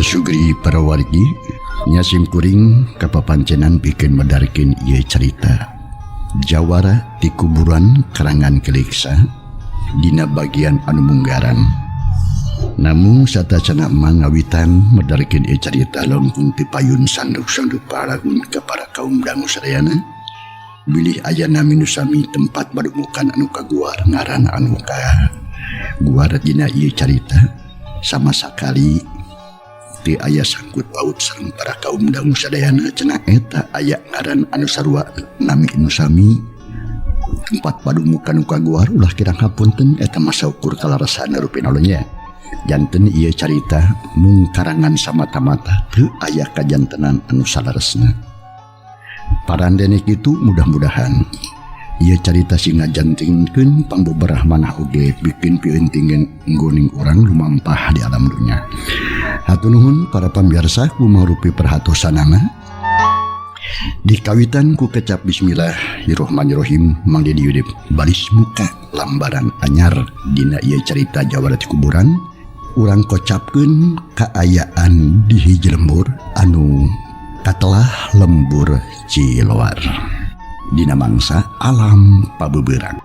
Sugri para wargi nya simkuring kapapancenan pikeun medarkeun ieu carita Jawara ti kuburan karangan Keliksa dina bagian anu munggaran. Namun satacana mangawitan medarkeun ieu carita lengkung ti payun sanduk-sanduk paragun ka para kaum dangu sadayana bilih aya nami nu sami tempat badumukan anu kaguar ngaran anu kaguar dina ieu carita sama sakali teu aya sangkut paut sareng para kaum dangu sadayana cenah eta aya ngaran anu sarua nami nu sami tempat padumukan nu kaguar ulah kirang hapunten eta mah saukur kalaresana rupina nya. Janten ieu carita mung karangan samata-mata teu aya kajantenan anu salaresna. Parandene kitu mudah-mudahan ieu carita sing ngajantinkeun pangboberah manah oge bikin pieuntingen nggoning urang lumampah di alam dunya. Hatur nuhun para pamirsa kumaha rupi perhatosanana. Dikawitan ku kecap bismillahirrahmanirrahim Mang Dedi Yudip baris muka lambaran anyar dina ieu carita Jawara ti kuburan urang kocapkeun kaayaan di hiji lembur anu katelah lembur Ciloar dina mangsa alam pabeberang.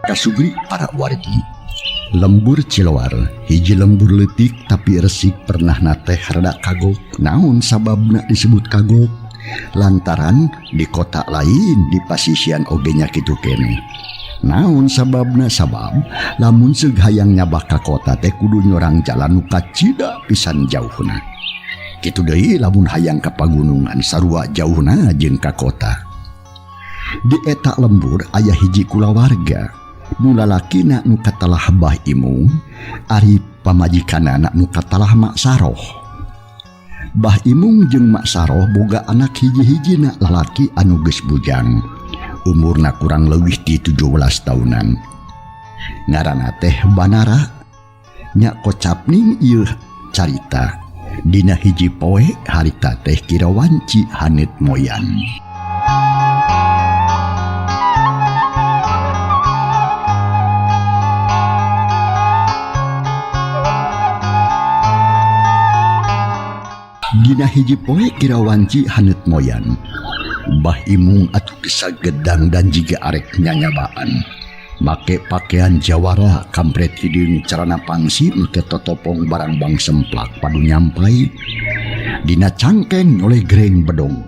Kasugri para wargi lembur Ciloar hiji lembur leutik tapi resik pernah nateh rada kagok. Naon sababna disebut kagok? Lantaran di kota lain di pasisian oge nya kitu keneh. Naon sababna? Sabab lamun seug hayang nyabak ka kota teh kudu nyorang jalan nu kacida pisan jauhna. Kitu deui lamun hayang ka pagunungan sarua jauhna jeung ka kota. Di eta lembur aya hiji kulawarga nu lalakina nu katelah Bah Imung ari pamajikanana nu katelah Mak Saroh. Bah Imung jeung Mak Saroh boga anak hiji-hijina lalaki anu geus bujang. Umurna kurang leuwih ti 17 tahunan. Ngaranna teh Banara. Nya kocapning ieu carita dina hiji poe harita teh kira wanci haneut moyan. Dina hiji poe kira wanci haneut moyan. Bah Imung atuh geus gedang dan jiga arek nyanyabaan. Make pakaian jawara kampret hideung carana pangsi make totopong barang bang semplak padu nyampai. Dina cangkeng oleh gereng bedong.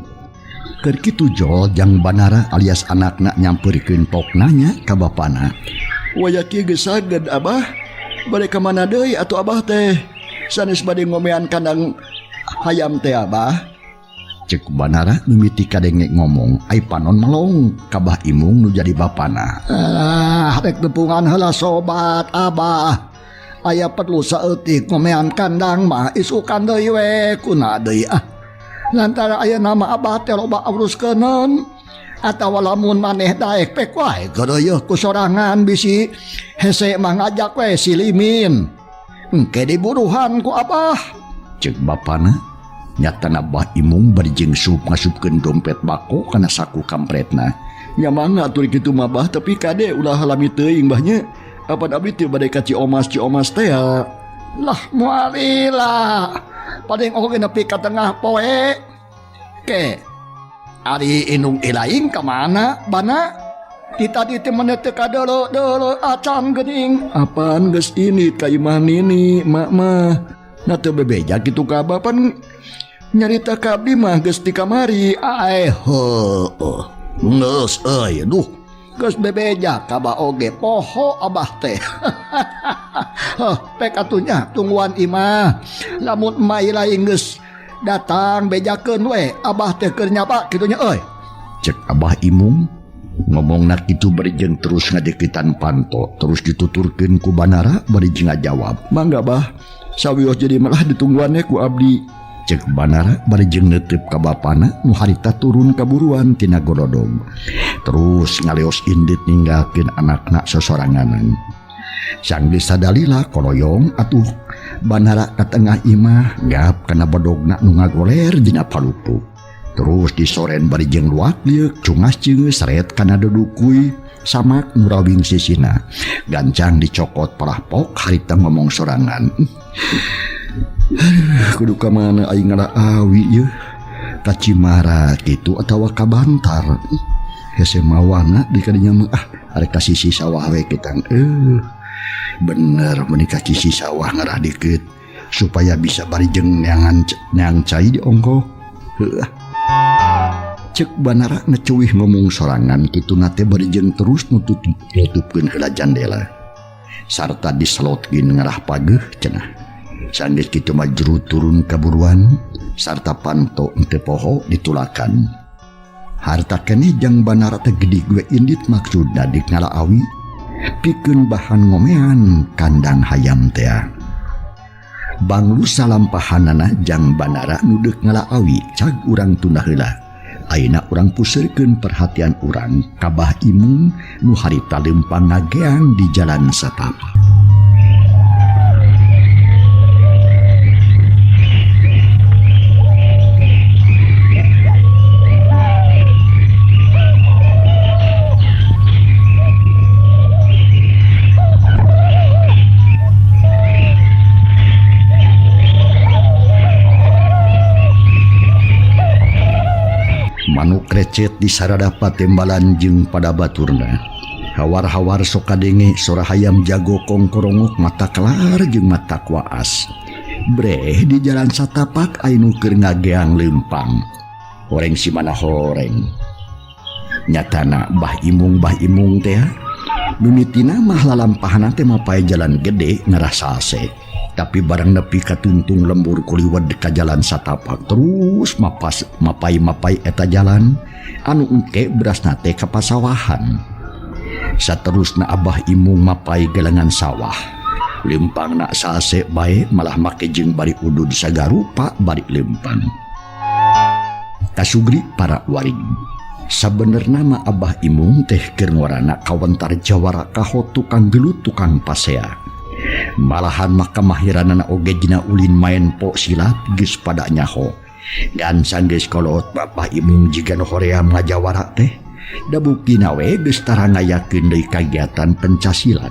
Keur kitu jol jang Banara alias anakna nyampeurkeun poknanya ka bapana. Waya kieu geus saged abah. Bade ka mana deui atuh abah teh? Sanes bade ngomean kandang hayam teh abah. Cek Banara mimiti kadenge ngomong ai panon melong ka Bah Imung nu jadi bapana. Ah, rek tepungan heula sobat abah. Aya perlu saeutik ngomean kandang mah isukan deui we kuna deui ah. Lantaran aya nama abah teh loba uruskeunun atawa lamun maneh daek pek wae geureuyeuk ku sorangan bisi hese mah ngajak we si Limin. Engke diburuhan ku abah. Cek bapana. Nyatana Bah Imung bari jeung sup ngasupkeun dompet bako kana saku kampretna. Nya mangga atuh kitu mah bah tapi kade ulah lami teuing bah nya. Apan abdi teh bade ka Ciomas Ciomas teh ya. Lah moal lila. Paling oge nepi ka tengah poe. Ke ari indung ilaing ka mana bana? Ti tadi teh mene teu kadeuleu-deuleu acan geuning. Apaan geus ini ka imah nini mak mah. Nah teu bebeja kitu ka abah pan nyarita ka abdi mah geus di kamari. Ae heueuh. Geus euy duh. Geus bebeja ka abah oge poho abah teh. Heuh, pek atuh nya tungguan imah. Lamun emak lain geus datang bejakeun we abah teh keur nyaba kitu nya euy. Cek Abah Imung ngomongna kitu bari jeung terus ngadeukeutan panto terus dituturkeun ku Banara bari jeung ngajawab. Mangga bah, sawios jadi malah ditungguan ku abdi. Cek Banara bari jeung neuteup ka bapana nu harita turun kaburuan tina gododog. Terus ngaleos indit ninggalkeun anakna sosoranganan. Sanggeus sadalila koloyong atuh Banara ka tengah imah gap kana bedogna nu ngagoler dina palupu. Terus disoren bari jeung luak lieuk cungas ceungeus seret kana dudukui samak nu rawing sisina. Gancang dicokot parahpok harita ngomong sorangan. Aduh, kudu ka mana aing ngala awi yeuh? Ka Cimara kitu atawa ka Bantar. Hese mawana di kadinya mah ah arek ka sisi sawah we kitang. Bener meuni ka sisi sawah ngarah deukeut supaya bisa bari jeung neangan neang cai di ongkoh. Heuh. Cek Banara ngecuih ngomong sorangan kituna teh bari jeung terus nutupkeun heula jandela. Sarta diselotkeun ngarah pageuh cenah. Sanggeus kitu mah juru turun kaburuan sarta panto teu poho ditulakan. Harta keneh jang Banara teh gede gue indit maksudna dik ngala awi pikeun bahan ngomean kandang hayam tea. Banglu salampahanana jang Banara nu deuk ngala awi cag urang tunda heula. Ayeuna urang puseurkeun perhatian urang ka Bah Imung nu harita leumpang ngageang di jalan satapak. Manuk recet di sarada patembalan jeung pada baturna. Hawar-hawar sok kadenge sora hayam jago kongkorongok mata kelar jeung mata kuaas. Breh di jalan satapak anu keur ngageang leumpang. Horeng si mana horeng. Nyatana Bah Imung Bah Imung teh mimitina mah lalampahna teh mapay jalan gede ngarah sase. Tapi barang nepi katuntung lembur kuliwed ka jalan satapak terus mapas mapai-mapai eta jalan anu engke berasna teh ka pasawahan. Saterusna Abah Imung mapai galangan sawah. Lempangna sase bae malah make jeung bari udud sagarupa bari lempang. Kasugri para waring. Sabenerna mah Abah Imung teh keur ngorana kawentar jawara kaho tukang gelut tukang pasea. Malahan mah kamahiranana oge dina ulin maen po silat geus pada nyaho. Dan sanggeus kolot Bapak Imung jiga nu hoream ngajawara teh, da buktina we geus tara ngayakeun deui kagiatan penca silat.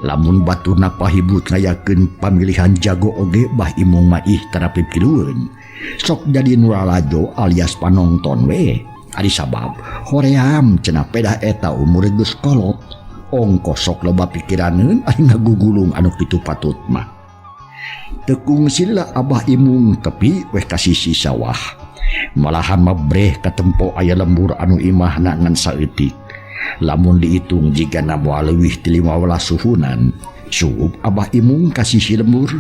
Lamun baturna pahibut ngayakeun pamilihan jago oge Bah Imung mah ih tara pipilueun. Sok jadi nu lalajo alias panonton we. Ari sabab hoream cenah pedah eta umur geus kolot. Ongko sok loba pikiraneun ari ngagugulung anu kitu patut mah. Tekung sila Abah Imung tepi weh ka sisi sawah. Malahan mah breh katempo aya lembur anu imahna ngan saeutik. Lamun diitung jigana moal leuwih ti 15 suhunan. Suup Abah Imung ka sisi lembur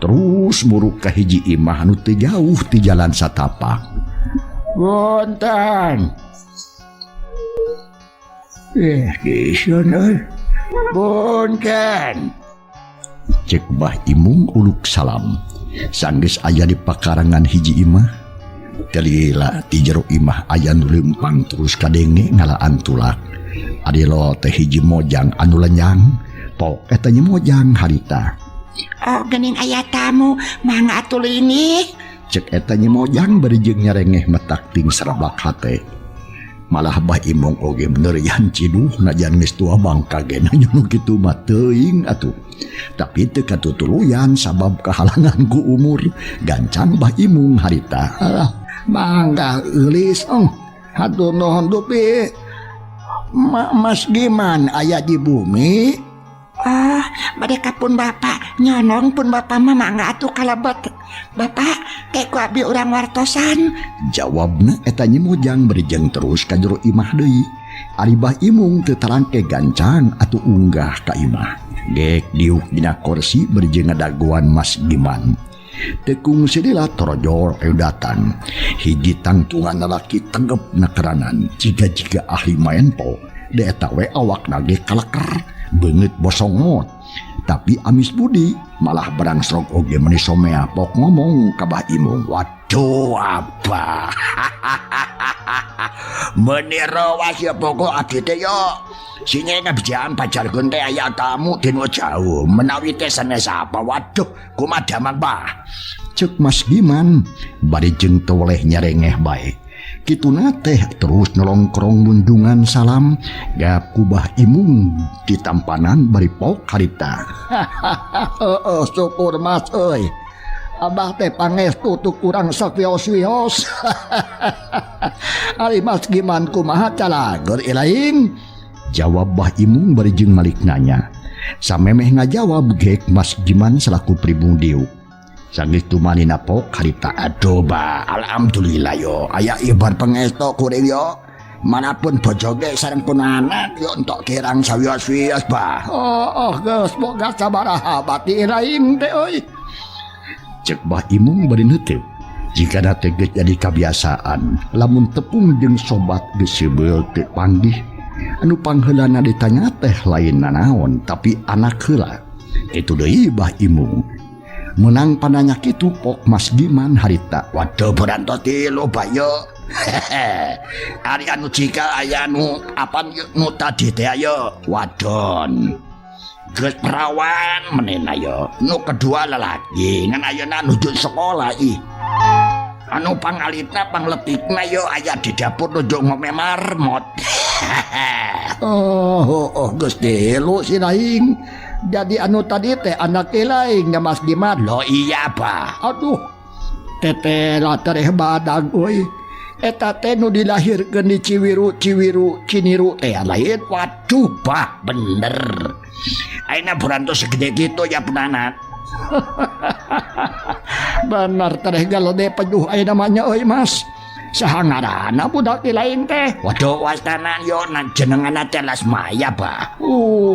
terus muruk ka hiji imah anu teu jauh ti jalan satapak. Punten. Geus euy. Punten. Cek Bah Imung uluk salam. Sanggeus aya di pakarangan hiji imah. Telila ti jero imah aya nu leumpang terus kadenge ngalaan tulak. Ari lo teh hiji mojang anu lenyang. Pok eta nya mojang harita. Oh, geuning aya tamu, mangga atuh linih. Cek eta nya mojang bari jeung nyarengeh metak ting sarablak hate. Malah Bah Imung oge meneurian ciduh najan geus tua bangka ge nanya nu kitu mah teuing atuh. Tapi teu katutuluyan sabab kahalangan ku umur. Gancang Bah Imung harita. Alah, mangga eulis ong. Hatur nuhun dupi. Mas Giman aya di bumi. Ah, bade ka pun bapak, nyonong pun bapak mah mangga atuh kalebet. Bapak, kek ku abdi urang wartosan. Jawabna eta nyi mojang berjeng terus ka jero imah deui. Ari Bah Imung teu tarangke gancang atuh unggah ka imah. Gek diuk dina kursi berjeng ngadagoan Mas Giman. Tekung sidila torojol ayo datang. Hiji tangtungan lalaki tegep nakeranan jiga-jiga ahli maen po. Da eta we awakna ge kaleker beungeut bosongot. Tapi amis budi malah barangsrog oge meuni somea pok ngomong ka Bah Imung. Waduh, Abah. Meuni rawas ya pokok abdi teh yo. Sini ngabijaan pajargon teh aya tamu dino jauh menawi teh sanes apa. Waduh, kumaha damang, Bah? Cek Mas Giman bari jeung teu weleh nyarengeh bae. Kituna teh terus nolongkrong mundungan salam gap ku Bah Imung ditampanan bari pok harita. Heeh, syukur, Mas euy. Abah teh pangestu tu kurang sawios-wios. Ari Mas Giman kumaha, calageur ilaing? Jawab Bah Imung bari jeung malik nanya. Samemeh ngajawab gek Mas Giman selaku pribung diuk. Sanggeus tumanina pok harita. Aduh, Bah, alhamdulillah yo. Aya ibar pangestu kuring yo. Manapun bojo ge sareng pun anak yo entok kirang sawios-wios, Bah. Oh, geus boga sabaraha bati ilaing teh euy? Cek Bah Imung bari neuteup. Jika teh geus jadi kabiasaan, lamun tepung jeung sobat geus seubeul teu panggih, anu pangheulana ditanya teh lain nanaon tapi anak heula. Kitu deui Bah Imung. Menang pananya kitu pok Mas Giman harita. Waduh, berantos tilu, Bah, yo. Ari anu jika aya anu apan nu tadi teh ayo wadon. Geus perawan menena yo. Nu kedua lelaki ngan ayeuna nuju sekolah ih. Anu pangalitna pangletikna yo aya di dapur nuju ngome marmot. Oh, geus tilu si laing. Jadi anu tadi teh anak ilaing nya, Mas Giman? Lo iya, Bah. Aduh. Teteh tereh badag euy. Eta teh nu dilahirkeun di Ciwiru Ciwiru Ciniru teh lain? Waduh, Bah, bener. Ayeuna berantos segede gitu ya anak. Bener tereh galede pejuh aya namanya euy, Mas. Saha ngaranna budak lain teh? Waduh, wastana yo jenengan teh Lasmaya, Bah.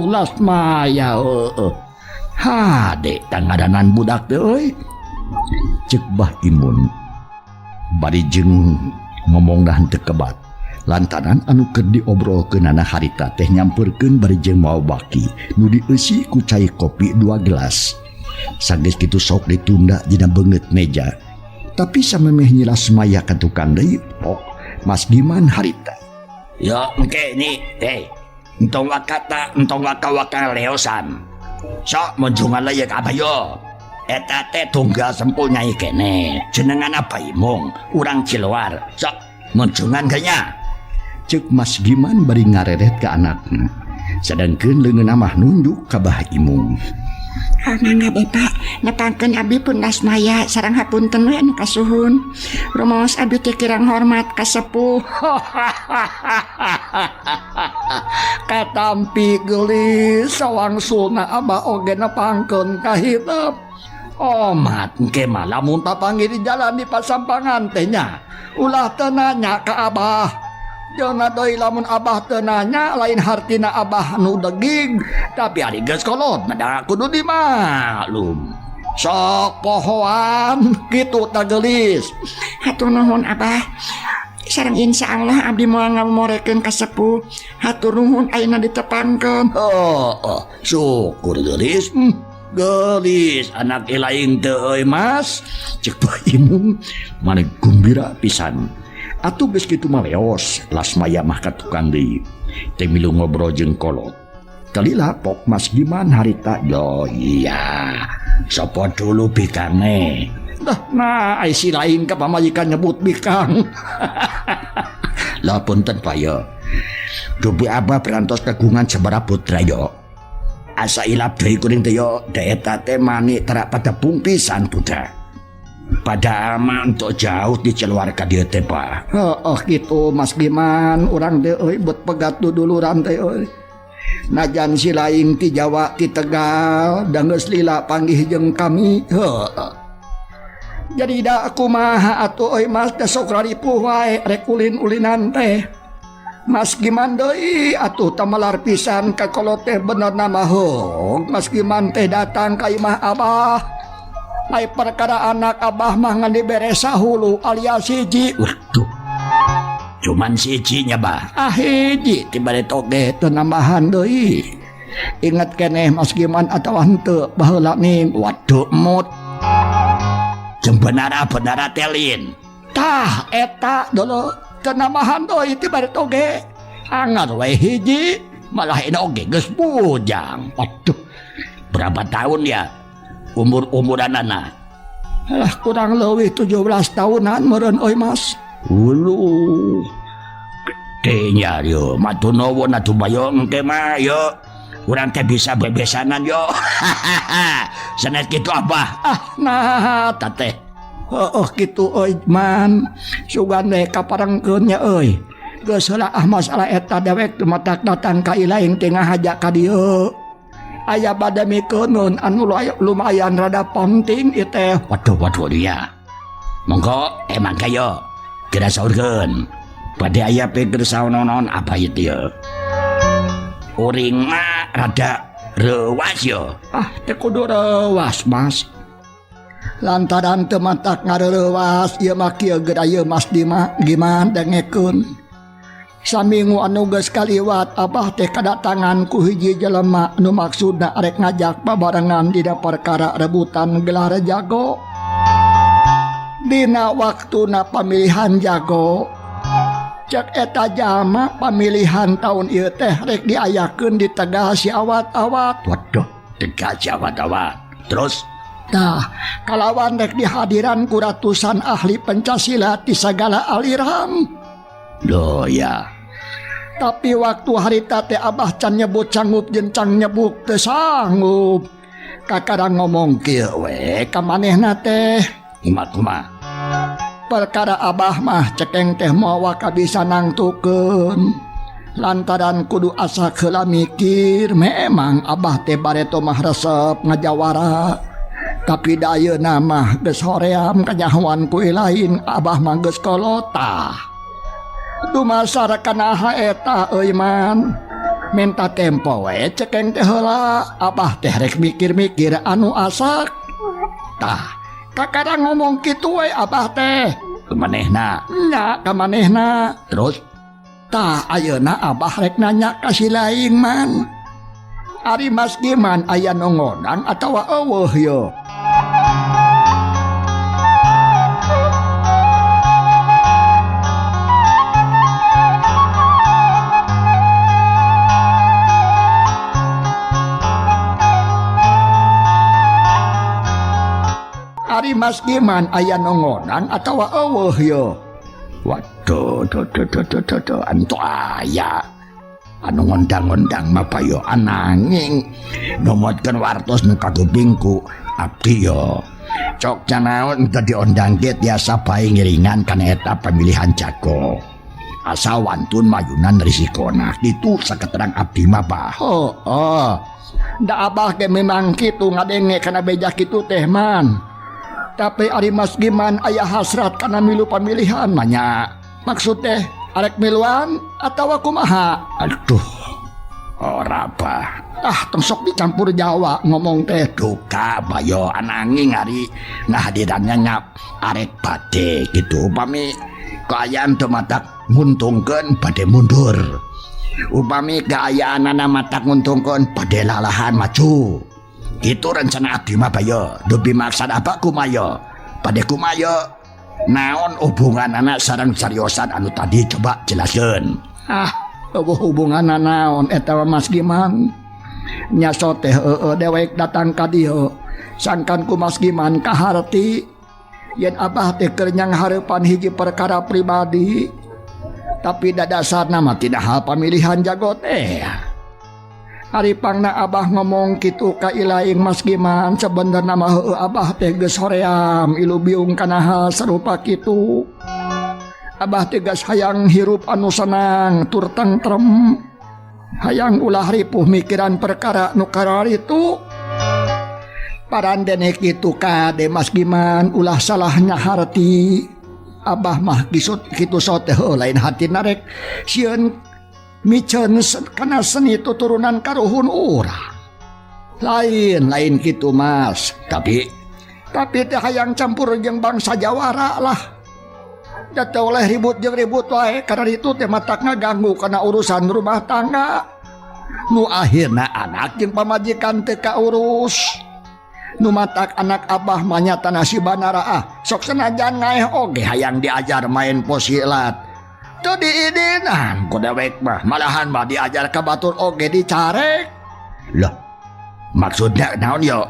Lasmaya, heueuh. Hade tangadanan budak teh euy. Cek Bah Imun. Bari jeung ngomong dah henteu kebat. Lantaran anu keur diobrolkeunana harita teh nyamperkeun bari jeung mawa baki nu dieusi ku cai kopi 2 gelas. Sageus kitu sok ditunda dina beungeut meja. Tapi samemeh Nyi Lasmaya ka tukang deui pok Mas Giman harita. Ya, engke ini, entong wakata, entong waka-waka leosan. Sok munjungan ya ka Abah yo. Eta teh tunggal sempuh nyai kene. Jenengan Abah Imung, urang Ciloar. Sok munjungan kayaknya. Cek Mas Giman bari ngareret ke anakna. Sedangkeun leungeunna mah nunduk ka Bah Imung. Ah, mangga, Bapak, nepangkeun abdi pun Lasmaya sareng hapunten we anu kasuhun. Rumaos abdi teh kirang hormat ka sepuh. Katampi, geulis, sawangsulna abah oge nepangkeun ka hitep. Omat engke mah lamun papanggih di jalan di pasampangan teh nya. Ulah teu nanya ka abah. Jeung deui lamun abah teu nanya lain hartina abah nu degig, tapi ari geus kolot mah da kudu dimaklum. Sok pohoan kitu tah, geulis. Hatur nuhun, Abah. Sareng insya Allah abdi moal ngamorekeun ka sepuh. Hatur nuhun ayeuna ditepangkeun. Oh, syukur, geulis. Geulis anak ilaing teu euy, Mas. Cek Bah Imung maneh gumbira pisan. Atuh geus kitu mah leos Lasmaya mah ka tukang deui. Teh milu ngobrol jeung kolot. Kalila pok Mas Giman harita. Yo iya. Sopo dulu bikange? Dah, nah, ai si lain ka pamajikan nyebut bikang. Lah punten, Pak, yo. Dupi Abah berantos kagungan sabaraha putra yo. Asa ilap deui kuring teh yo, da eta teh mani terak pada pisan putra. Pada ama untuk jauh di keluarga dia teh, Pak. Oh, gitu Mas Giman, urang teh euy bet pegat duduluran teh euy. Najan si lain ti Jawa ti Tegal da geus lila panggih jeung kami. Heuh. Jadi da kumaha atuh euy, Mas, da sok raripuh wae rek ulin-ulinan teh. Mas Giman deui atuh tamalar pisan ka kolot teh, bener nama hong Mas Giman teh datang ka imah abah. Ai perkara anak abah mah ngan dibere sahulu alias hiji. Waduh. Cuman sijinya, Bah? Ah, hiji ti bade toge teu nambahan deui. Inget keneh Mas Giman atawa henteu baheula ning. Waduh mut. Jeung benara-benara telin. Tah eta dulu teu namahan deui ti bari toge. Angar we hiji malah ini oge geus bujang. Waduh. Berapa tahun ya umur-umuranana? Alah kurang leuwih 17 tahunan meureun euy Mas. Ulu. Gedenya yo, matur nuwun atuh bayo engke mah yo. Urang teh bisa bebesanan yo. Sanes kitu Abah. Ah nah teh. Heueuh kitu euy man. Sugan we kaparengkeun nya euy. Geus heula ah masalah eta dewek teu matak datang ka ilaing teh ngahaja ka dieu. Aya bade mikeun anu lumayan rada penting ieu teh. Waduh waduh dia. Monggo emang kayo. Geura saurkeun. Bade aya pikir saonon apa ieu teh. Uring mah rada reuwas yo. Ah teu kudu reuwas Mas. Lantaran teu matak ngareuwas ieu mah kieu geura ieu Mas Dima giman dengekeun. Saminggu anu geus kaliwat Abah teh kadatangan ku hiji jelema nu maksudna arek ngajak babarengan dina perkara rebutan gelar jago. Dina waktuna pamilihan jago. Cek eta jalma pamilihan taun ieu teh rek diayakeun di Tegal si awat-awat. Waduh, Tegal si awat-awat. Terus tah kalawan rek dihadiran ku ratusan ahli pencasilat di sagala aliran. Loh ya. Tapi waktu harita teh Abah can nyebut sanggup jeung can nyebut teu sanggup. Kakara ngomong kieu we ka manehna teh. Kumaha-kumaha? Perkara Abah mah cekeng teh moal kabisa nangtukeun. Lantaran kudu asa heula mikir, memang Abah teh bareto mah resep ngajawara. Tapi da ayeuna mah geus hoream kanyahoan ku lain Abah mah geus kolotah. Dumasar kana eta euy man. Minta tempo we cekeng teh heula Abah teh rek mikir-mikir anu asak. Tah kakara ngomong kitu we Abah teh. Kamanehna? Nya kamanehna. Terus tah ayeuna Abah rek nanya ka si laing man. Ari Mas Giman aya nu ngondang atawa eueuh yo. Ari Mas Giman aya nu ngondang atawa eueuh yo. Waduh, duh, duh, duh, duh, duh, duh, antu aya. Anu ngondang-ngondang mah bayo ananging numutkeun wartos nu kagupingku abdi yo. Cok canaon teu diondang ge tiasa bae ngiringan kana eta pamilihan jago. Asal wantun mayunan risikona kitu saketerang abdi mah bah. Oh, oh. Da Abah ge memang kitu ngadenge kana beja kitu teh man. Tapi ari Mas Giman aya hasrat kana milu pamilihan mah nya. Maksud teh arek miluan atawa kumaha? Aduh, ora bah. Ah, tong sok dicampur Jawa ngomong teh. Duka bayo ananging ari ngahadirannya nyap arek bade gitu. Upami kaayaan teu matak nguntungkeun bade mundur. Upami kaayaanana matak nguntungkeun bade lalahan maju. Itu rencana abdi mah bayo. Dupi maksad apa kumayo? Bade kumayo? Naon hubungan anak sareng cariosan anu tadi coba jelaskeun. Ah, eueuh hubunganna naon eta Mas Giman? Nyaso teh heueuh dewek datang ka dieu. Sangkan ku Mas Giman kaharti yen Abah teh keur nyanghareupan hiji perkara pribadi. Tapi dadasarna mah tina hal pamilihan jago teh. Ari pangna Abah ngomong kitu ka ilaing Mas Giman sebenarna mah heueuh Abah teh geus hoream ilu biung kana hal sarupa kitu. Abah teh geus hayang hirup anu senang tur tentrem. Hayang ulah ripuh mikiran perkara nu kararitu. Parandene kitu kade Mas Giman ulah salahnya harti. Abah mah kisut kitu sote heueuh lain hati narek sieun miceun kana seni tuturunan karuhun urang. Lain kitu Mas. Tapi teh hayang campur jeung bangsa Jawara lah. Da teu oleh ribut jeung ribut wae karena itu teh matak ngaganggu kana urusan rumah tangga. Nu akhirna anak jeung pamajikan teu kaurus. Nu matak anak abah mah nyatana si Banara ah sok senajan ngaeh oge hayang diajar main posilat. Teu diidinan ku dewek mah, malahan mah diajar ka batur oge dicarek. Loh, maksudnya naon yo?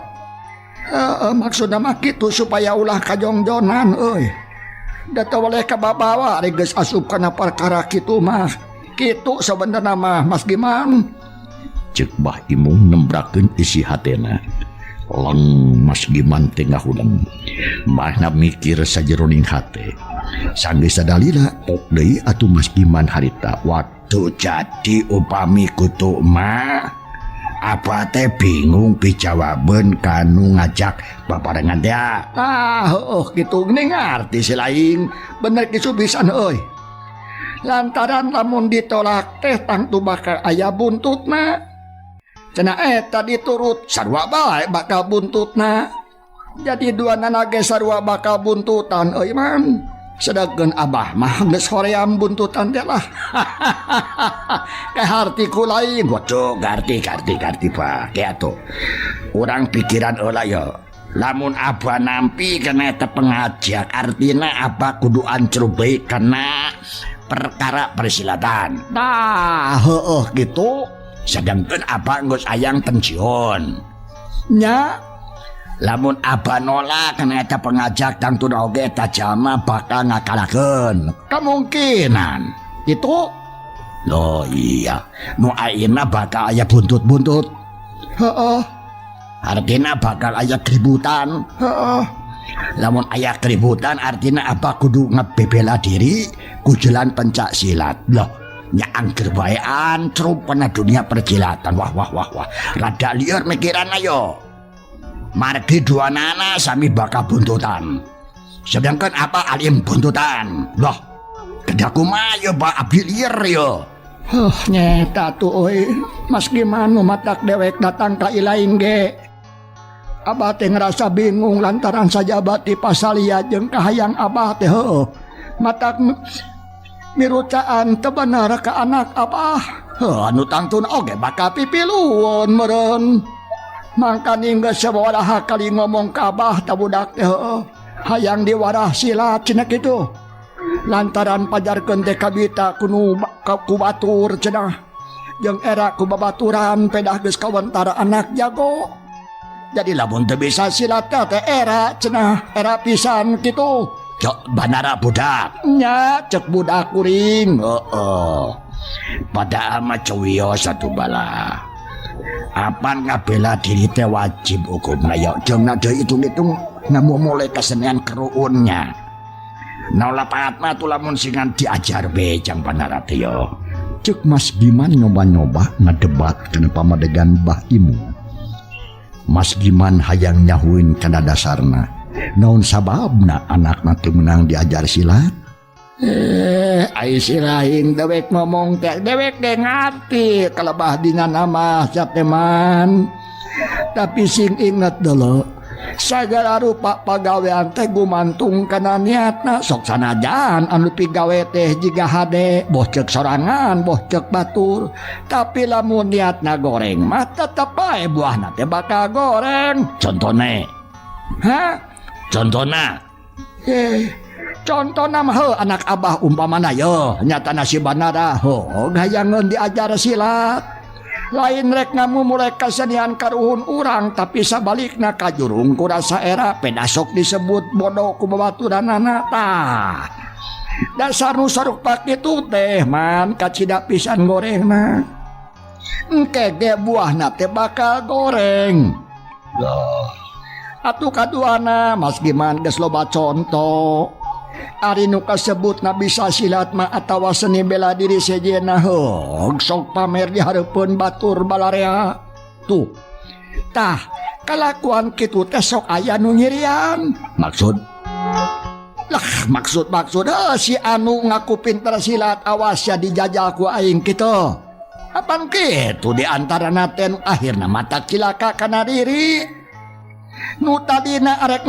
Heeh, maksudna mah kitu supaya ulah kajongjonan euy. Da teu weleh kababawa ari geus asup kana perkara kitu mah. Kitu sabenerna mah, Mas Giman. Ceuk Bah Imung nembrakeun isi hatena. Leng Mas Giman teh ngahuleng. Mahna mikir sajeroning hate. Sanggeus sadalila pok deui atuh Mas Giman harita. Waduh, jadi upami kutu mah apa teh bingung pijawabeun kanu ngajak babarengan teh. Ah, heueuh kitu geuning ngarti si lain. Bener kitu pisan euy. Lantaran lamun ditolak teh tangtu bakal aya buntutna. Cenah eta diturut sarua bae bakal buntutna. Jadi dua nana ge sarua bakal buntutan euy man. Sedangkan abah mah geus hoream buntutan teh lah. Kaharti ku lain. Waduh, garti garti garti Pak. Kayak tuh. Urang pikiran heula yo. Lamun abah nampi kena eta pengajak, artina abah kudu ancrub bae kana perkara persilatan. Tah, heueuh kitu. Sedangkan abah geus hayang pensiun. Nya. Lamun abah nolak kana eta pengajak, tangtuna oge eta jalma bakal ngakalakeun. Kemungkinan. Itu. Loh iya, nu ayeuna bakal aya buntut-buntut. Heeh. Artina bakal aya keributan. Heeh. Lamun aya keributan artina abah kudu ngebebela diri ku jalan pencak silat. Loh, nya angger bae ancrub kana dunia persilatan. Wah wah wah wah, rada lieur mikiran ayo. Margi dua nana sami bakal buntutan. Sedangkan apa alim buntutan. Loh, kedah kumaha yo Pak, abdi lieur yo. Huh, nyeta tuh euy. Mas Giman nu matak dewek datang ka ilaing ge. Abah teh ngerasa bingung lantaran sajaba ti pasalia jeung kahayang abah teh heueuh. Matak mirucaan teu bener ka anak abah. Heuh, anu tangtuna oge bakal pipilueun meureun. Mangkaning geus sabaraha kali ngomong ka abah ta budak teh heueuh. Hayang diwarah silat cenah kitu. Lantaran pajarkeun teh kabita kunu ku batur cenah. Jeung era ku babaturan pedah geus kawantara anak jago. Jadi lamun teu bisa silat teh era cenah, era pisan kitu. Cok banara budak. Nya cek budak kuring. Heeh. Padahal mah cuwios satu bala. Apan ngabela diri teh wajib hukumna ya. Jeung na deui hitung-hitung ngamumule kesenian keruunnya. Nah lapangat mah tuh lamun singan diajar be jang banara teh yo. Cek Mas Giman nyoba-nyoba ngadebat kana pamadegan Bah Imung. Mas Giman hayang nyahuin kana dasarna. Naon sababna anakna teu meunang diajar silat? Ai si lain dewek ngomong teh dewek ge ngarti kalebah dina nama sateman. Tapi sing inget dulu, sagala rupa pagawean teh gumantung kana niatna. Sok sanajan anu pigawe teh jiga hade, boh ceuk sorangan, boh ceuk batur, tapi lamun niatna goreng mah tetep bae buahna teh bakal goreng. Contone? Hah? Contona? Contona mah heuh, anak abah umpamana yo nyatana si Banara heuh hayangeun diajar silat. Lain rek ngamumule kasenian karuhun urang, tapi sabalikna kajurung ku rasa era pedasok disebut bodoh ku babaturanana. Tah dasar nu sarupa kitu teh man kacida pisan gorengna. Engke ge buahna teh bakal goreng. Loh. Atuh kaduana Mas Giman geus loba contoh. Ari nu kasebutna bisa silat mah atawa seni bela diri sejenna heuh sok pamer di hareupeun batur balarea. Tuh. Tah, kalakuan kitu teh sok aya nu nyirian. Maksud? Lah, maksud-maksud heuh, si anu ngaku pinter silat awas ya dijajal ku aing kitu. Apan kitu di antara teh akhirna mata cilaka kana diri. Nu tadina arek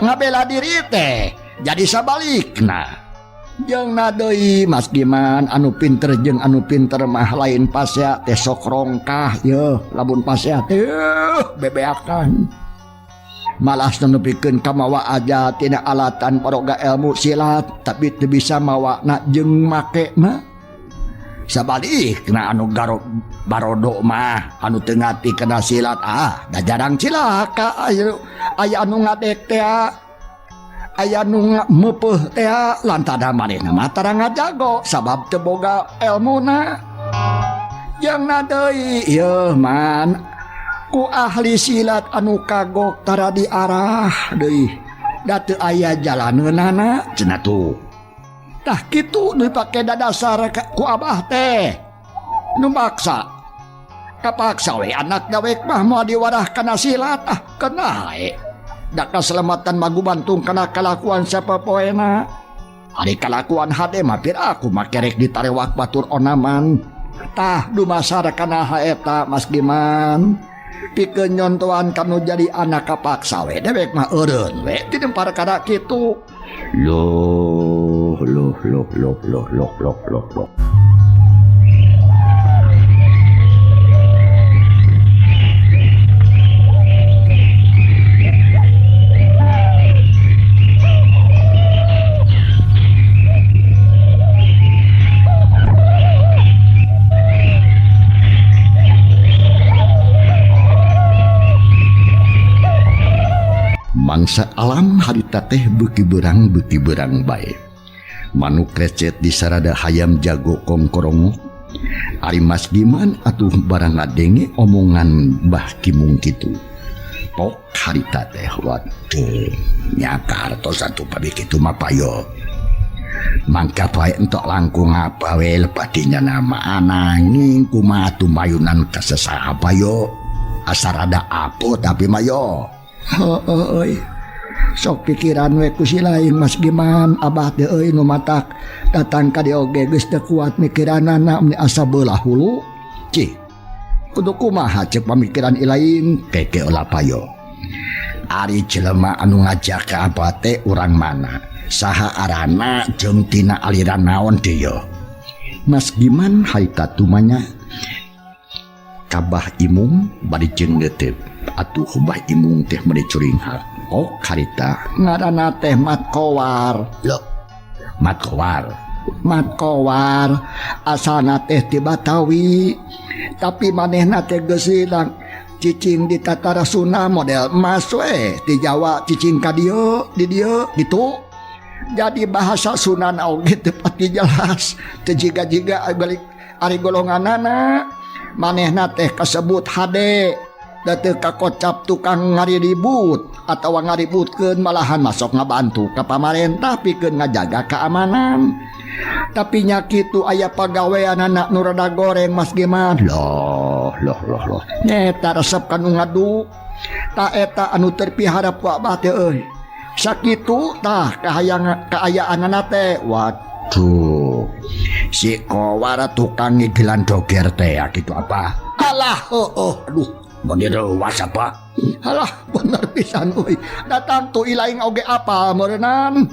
ngabela diri teh jadi sabalikna. Jeung na deui Mas Giman anu pinter jeung anu pinter mah lain pasea teh sok rongkah yeuh lamun pasea teh bebeakan. Malas nu nepikeun ka mawa aja tina alatan paroga ilmu silat tapi teu bisa mawana jeung makena. Sabalikna anu garo barodo mah anu teu ngarti kana silat ah da jarang cilaka aya anu ngadek teh aya nu meupeuh teh lantaran manehna mah tara ngajago sabab teu boga elmuna. Jeung na deui ieu man ku ahli silat anu kagok tara diarah deui da teu aya jalaneunana cenah tuh. Tah kitu nu dipake dadasar ku abah teh nu maksa kapaksa we anak dawek mah moal diwarah kana silat ah kena we da kaselamatan mah gumantung kana kalakuan sapopoena. Ari kalakuan hade mah pir aku mah kerek ditarewak batur onaman. Tah dumasar kana haeta Mas Giman pikeun nyontoan kanu jadi anak kapaksa we dewek mah eureun we ti perkara kitu. Loh loh loh loh loh loh loh loh loh. Mangsa alam harita teh beuki berang bae. Manuk recet di sarada hayam jago kongkorongok. Ari Mas Giman atuh barang ngadenge omongan Bah Kimung kitu. Pok harita teh waduh nya kartos atuh pabih kitu mah payo. Mangka bae entok langkung apa we lebadinya nama ananging kumaha tumayunan kasesaha payo. Asa rada apo tapi mayo. Heueuh euy. Sok pikiran we ku si lain Mas Giman abah teh euy nu matak datang ka dieu oge geus teu kuat mikiranana meni asa beulah hulu. Cih. Kudu kumaha ceuk pamikiran ilain keke ulah payo. Ari jelema anu ngajak ka abah teh urang mana? Saha arana jeung tina aliran naon deui? Mas Giman harita tumanya ka Bah Imung bari jeung neuteup. Atuh Bah Imung teh meuni curinghak. Oh harita ngaranna teh Mat Kowar. Loh, Mat Kowar. Mat Kowar asalna teh ti Batawi tapi manehna teh geus hilang cicing di Tatara Sunda model emas we di Jawa cicing ka dieu di dieu gitu. Jadi bahasa Sunda oge teu pati jelas teu jiga-jiga balik ari golonganana manehna teh kasebut hade da teu kakocap tukang ngariribut atawa ngaributkeun malahan masuk ngabantu ka pamarentah pikeun ngajaga keamanan. Tapi nya kitu aya pagaweanana nu rada goreng Mas Giman. Loh loh loh loh. Nyeta resep kanu ngadu. Ta eta anu terpiharap ku abah teh euy. Sakitu tah kaayaanana teh. Waduh. Si Kowar tukang ngigilan doger teh kitu apa? Alah heueuh aduh. Mun diruas apa? Alah bener pisan euy. Datang tu ilaing oge apa meureunnan?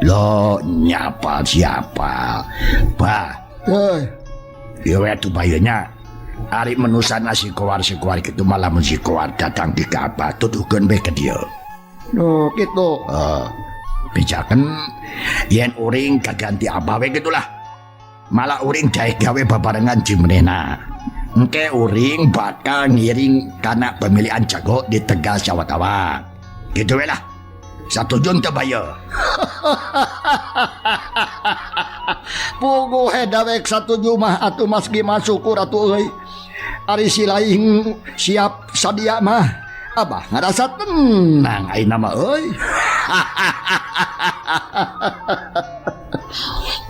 Loh nyapa siapa? Bah. Heuy. Ieu we atuh bayeunya. Ari menusana si Kowar si Kowar kitu malah mun si Kowar datang di ka abah tuduhkeun we ka dieu. Duh kitu. Heeh. Bejakeun yen uring kaganti abah we gitulah. Malah uring daek gawe babarengan jeung manehna. Engke uring bakal ngiring kana pemilihan jago di Tegal Sawatawa. Gitu we lah. Satuju teu bayo. Puguh dawek satuju mah atuh Mas Giman syukur atuh euy. Ari si lain siap sadia mah abah ngarasa tenang ayeuna mah euy.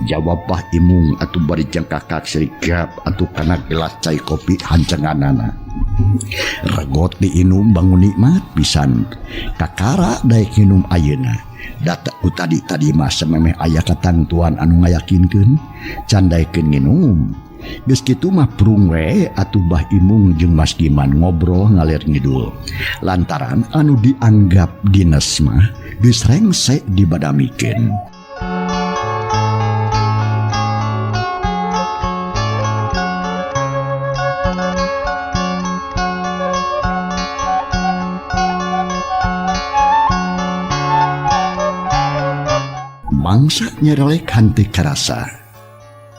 Jawab Bah Imung atuh bari jangkakak serigap atuh kana gelas cai kopi hancenganana. Regot diinum bangun nikmat pisan. Kakara daek nginum ayeuna. Data ku tadi-tadi mah sememeh aya katangtuan anu ngayakinkeun can daekeun nginum. Geus kitu mah prung we atuh Bah Imung jeung Mas Giman ngobrol ngalir ngidul. Lantaran anu dianggap dinas mah geus rengse dibadamikeun. Mangsa nyerelek henteu karasa.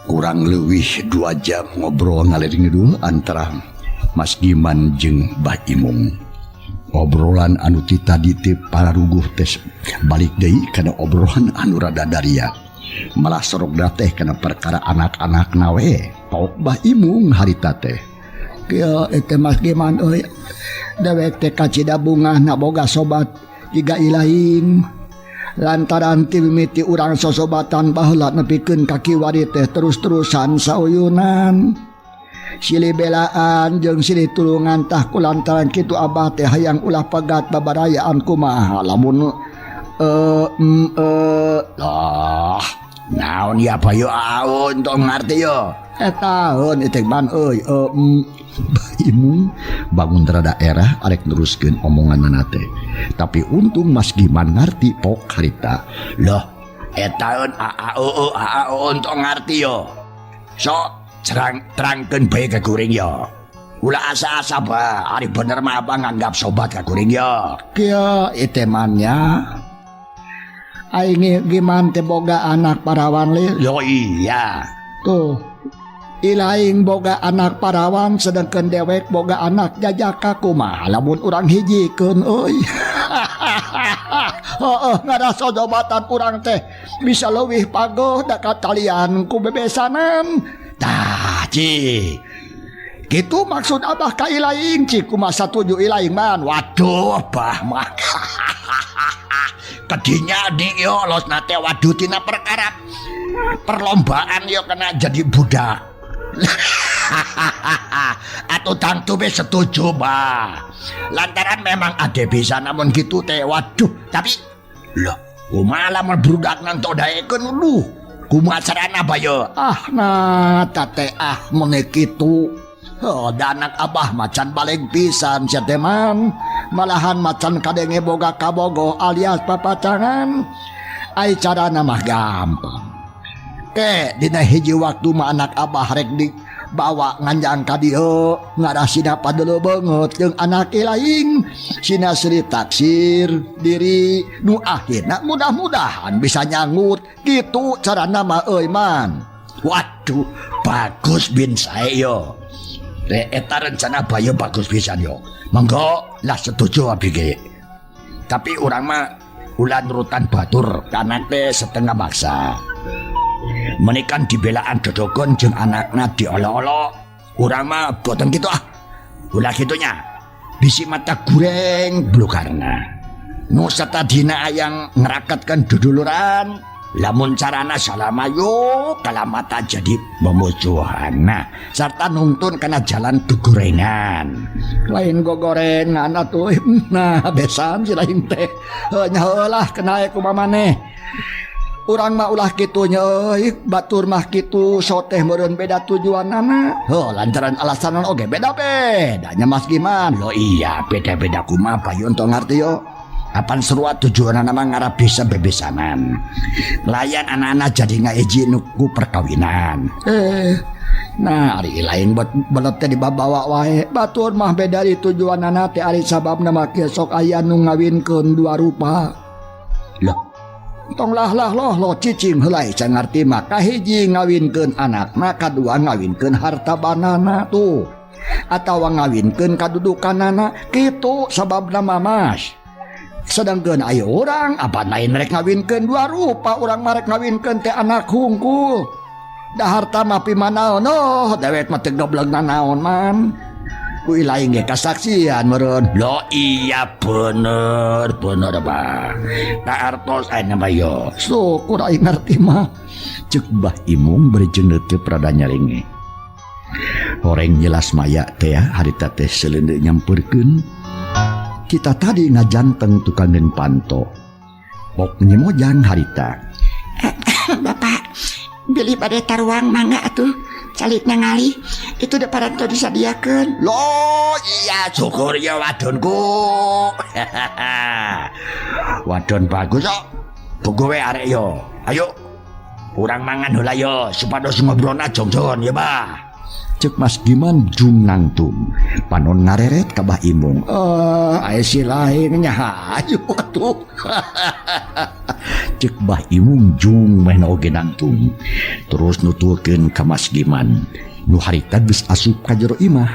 Kurang leuwih 2 jam ngobrol ngalir ngidul antara Mas Giman jeung Bah Imung. Obrolan anu ti tadi teh pararuguh teh balik deui kana obrolan anu rada daria. Malah sorogna teh kana perkara anak-anak we. Paok Bah Imung harita teh. Kieu teh Mas Giman euy. Dewek teh kacida bungah na boga sobat jiga ilaing. Lantaran ti mimiti urang sosobatan baheula nepikeun ka kiwari teh terus-terusan sauyunan. Silih belaan jeung silih tulungan, tah kulantaran kitu abah teh hayang ulah pegat babarayaan. Kumaha lamun Lah, naon ya, Bayu, aun tong ngarti yo. Eta heun itu man euy. Bah Imung bangun rada era arek neruskeun omongan teh. Tapi untung Mas Giman ngarti pok harita. Loh, eta heun a a o o a a o tong ngarti yo. Sok cerang terangkeun bae ka kuring yo. Ulah asa-asa ba, ari bener mah abang nganggap sobat ka kuring yo. Kieu itu mannya. Aing Giman teh boga anak parawan li. Yo iya. Tuh. Ilaing boga anak parawan, sedangkan dewek boga anak jajaka. Kumaha lamun urang hijikeun euy? Heeh, ngarasa jabatan urang teh bisa leuwih pagoh da katalian ku bebesanan. Tah, Ci. Gitu maksud abah ka ilaing, Ci. Kumaha, satuju ilaing man? Waduh, bah mah. Kedinya di yo los nate, waduh, tina perkara perlombaan yo kena jadi budak. Atau tangtu be setuju bah. Lantaran memang ada bisa namun gitu teh, waduh, tapi loh, kumaha lamun budak nanto daekeun lu? Kumaha carana bayo? Ah, nah tate ah mun kitu. Oh, da anak abah macan balik pisan sia teh man. Malahan macan kadenge boga kabogoh alias papacangan. Ai carana mah gampang. Ke dina hiji waktu mah anak abah rek di bawa nganjang ka dieu ngarasina padelo beungeut jeung anak lain, sina seri taksir diri nu akhirna mudah-mudahan bisa nyangut. Gitu carana mah euy man. Waduh, bagus bin sae yo. Eta rencana bayo bagus pisan yo. Monggo lah, setuju abi ge. Tapi urang mah ulah nurutan batur karena teh setengah maksa. Menikan dibelaan dodokon jeung anakna diolo-olo. Urang mah boten kitu ah. Ulah kitunya. Bisi mata goreng blukarna. Nu satadina ayang ngeraketkeun duduluran. Lamun carana salama yo kalamata jadi memusuhan. Nah, serta nuntun kana jalan gegorengan. Lain gogorengan atuh. Nah, besan si lain teh. Heuh, nya lah kena kumaha maneh. Urang mah ulah kitu nya euy, batur mah kitu soteh meureun beda tujuanana. Heuh, lantaran alasanan oge beda-beda nya Mas Giman. Lo iya, beda-beda kumaha, Bayu entong ngarti yo. Apan serua tujuan nama ngarap bisa bebesanan. Layan anak-anak jadi ngaiji nuku perkawinan. Eh, nah ari lain buat belet teh dibawa wae. Batur mah beda di tujuanana teh, ari sababna mah kieu, sok aya nu ngawinkeun dua rupa. Loh, tong lah lah loh lo cicing heula can ngarti mah. Kahiji ngawinkeun anakna, kadua ngawinkeun harta banana tuh atawa ngawinkeun kadudukanana, kitu sababna mah Mas. Sedangkan ayo urang apa lain rek ngawinkeun dua rupa, urang mah rek ngawinkeun teh anak hungkul. Da harta mah pimanaon oh dewek mah teu goblok nanaon man, ku lain ge kasaksian meureun. Lo iya, bener bener bah. Tak artos aya mah yo. Syukur aing ngarti mah. Cek Bah Imung bari jeung teu prada nyaringe. Horeng jelas maya teh ya, harita teh seleundeut nyamperkeun. Kita tadi ngajanteng tukangeun panto. Pok nyemojang harita. Bapak, bilih bade taruang mangga atuh. Calik ngali, itu udah parantos disadiakeun. Loh iya, syukur ya wadonku. Wadon bagus kok. Buku we arek yo. Ayo. Urang mangan heula yo supados ngobrolna jongjon ya, Bah. Cek Mas Giman jung nangtung. Panon ngareret ka Bah Imung. Eh, aya si lain nya, hayu atuh. Cek Bah Imung jung mehna oge nangtung. Terus nuturkeun ka Mas Giman. Nu harita geus asup ka jero imah.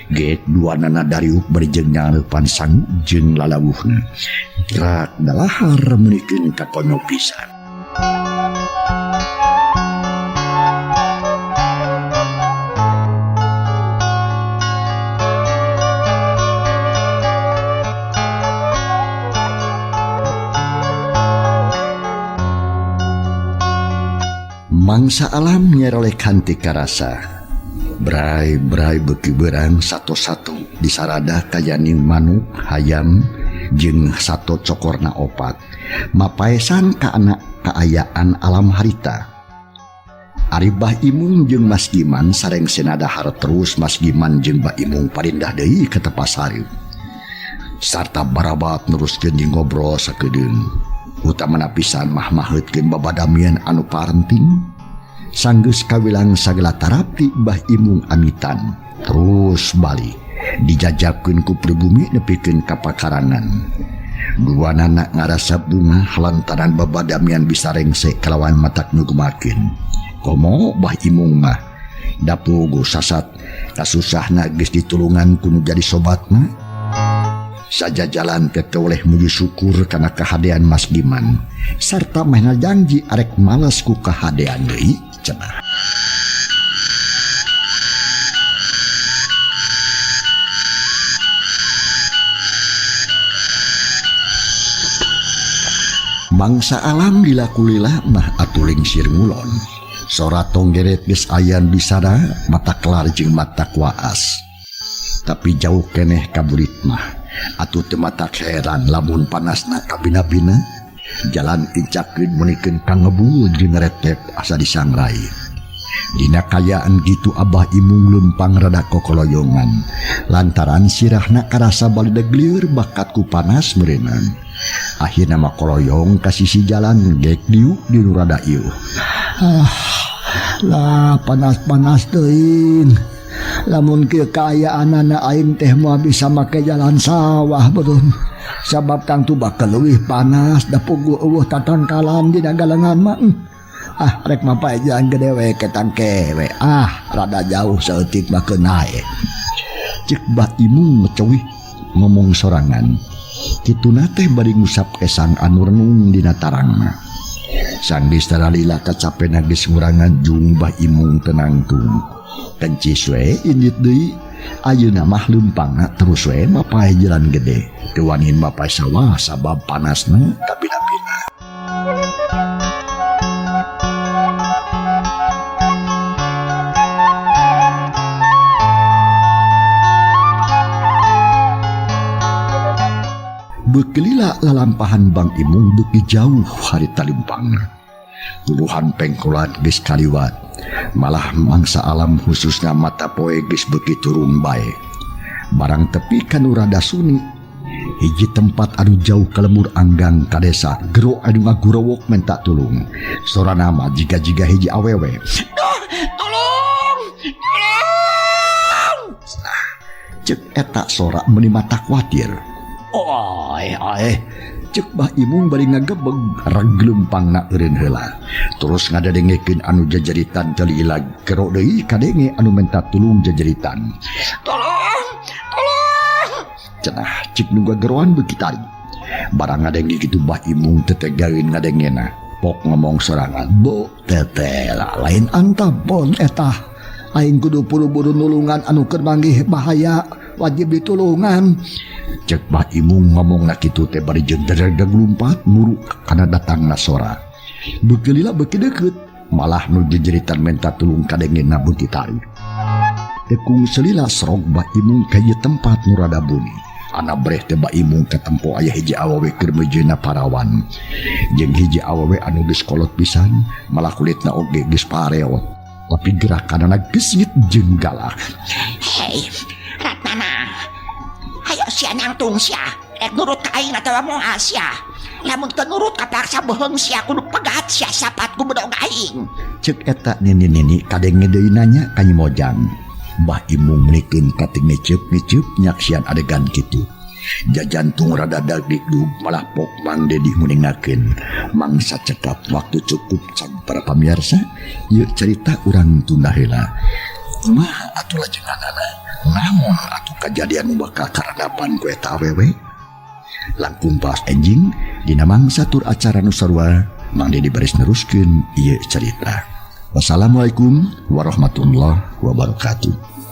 Geek duanana dariuk bari jeung nyareupan sangu jeung lalawuhna. Gerak dalahar meunikeun ka konyo pisan. Mangsa alam nyerolekan ti karasa. Brai-brai beuki beurang satu-satu disarada kayaning manuk, hayam, jeung sato cokorna opat. Mapaesan ka anak kaayaan alam harita. Ari Bah Imung jeung Mas Giman sareng senadahar terus Mas Giman jeung Bah Imung parindah deui ka tepas hareup. Sarta barabat neruskeun jeung ngobrol sakedeung. Utamana pisan mah maheutkeun babadamian anu parenting. Sanggeus kawilang sagala tarapti Bah Imung amitan terus balik dijajabkeun ku pribumi nepikeun ka pakarangan. Duanana ngarasa bungah lantaran babadamian bisa rengse kalawan matak nyugmakeun. Komo Bah Imung mah dapugu sasat kasusahna geus ditulungan ku nu jadi sobatna. Saja jalan teh teu oleh muji syukur kana kahadean Mas Giman sarta mehna janji arek males ku kahadean deui cenah. Mangsa alam dilakulila mah atuh lingsir ngulon. Sora tonggeret geus ayan bisara mata kelar jeung mata kuaas. Tapi jauh keneh ka burit mah. Atuh teu matak heran lamun panasna kabina-bina. Jalan tincakeun meunikeun ka ngebul jeung retep asa disangrai. Dina kayaan gitu Abah Imung leumpang rada kokoloyongan. Lantaran sirahna karasa balideg lieur bakat ku panas meureunang. Akhirna mah koloyong ka sisi jalan gek diuk di nu rada ieuh. Ah, lah panas-panas teuing. Lamun kieu kaayaanana aing teh moal bisa make jalan sawah beureum. Sabab tangtu bakal leuwih panas da puguh eueuh tatangkalan dina galengan mah. Ah, rek mapae jalan gede we ketang kewe. Ah, rada jauh saeutik mah keun nae. Cek Bah Imung ngecowih ngomong sorangan. Kituna teh bari ngusap kesang anu renung dina tarangna. Sanggeus taralila kacapena geus ngurangan jung Bah Imung tenangtung. Kencis we indit deui. Ayeuna mah leumpangna terus we mapae jalan gede. Teu wanin mapae sawah sabab panasna kabina-bina. Beuki lila lalampahan Bang Imung beuki jauh harita leumpangna. Puluhan pengkolan geus kaliwat. Malah mangsa alam khususna mata poe geus beuki turun bae. Barang tepi kanu rada suni. Hiji tempat anu jauh ka lembur anggang ka desa, gero anu ngagurowok menta tulung. Sorana mah jiga-jiga hiji awewe. Duh, tolong! Tolong! Nah, cek eta sora meuni mata kuatir. Oe, oe. Cek Bah Imung bari ngagebeg reg leumpangna eureun heula. Terus ngadadengekeun anu jajaritan teu ilag gero deui kadenge anu menta tulung jajaritan. Tolong! Tolong! Cenah cek nu gageroan beuki tarik. Barang ngadenge kitu Bah Imung teu tegaeun ngadengena. Pok ngomong sorangan, Bu teteh lah lain antapon eta. Aing kudu buru-buru nulungan anu keur manggih bahaya wajib ditulungan. Cek Bah Imung ngomongna kitu teh bari jeung dedeg lumpat muru kana datangna sora. Beuki lila beuki deukeut, malah nu jejeritan menta tulung kadengena beuki tarik. Tekung selila serog Bah Imung ka ieu tempat nu rada buni. Ana breh teh Bah Imung katempo aya hiji awewe keur meujeuhna parawan. Jeung hiji awewe anu geus kolot pisan, malah kulitna oge geus pareot. Tapi gerakanana geus jeung galak. Hei, Ratnana. Hayo sia nangtung sia. Rek nurut ka aing atawa moal sia. Lamun teu nurut kapaksa beuheung sia kudu pegat sia sapat ku bedog aing. Cek eta nini-nini kadenge deui nanya ka Nyi Mojang. Bah Imung meunikeun kating ngeceup-ngeceup nyaksian adegan kitu. Jajantung rada dagdikdug malah pok Mang Dedi nguningakeun mangsa cekap waktu cukup can para pamirsa ieu cerita urang tunda heula. Kumaha atuh lajenganana? Naon atuh kajadian nu bakal karandapan ku eta awewe? Langkung pas enjing dina mangsa tur acara nu sarua Mang Dedi baris neruskeun ieu cerita. Wassalamualaikum warahmatullahi wabarakatuh.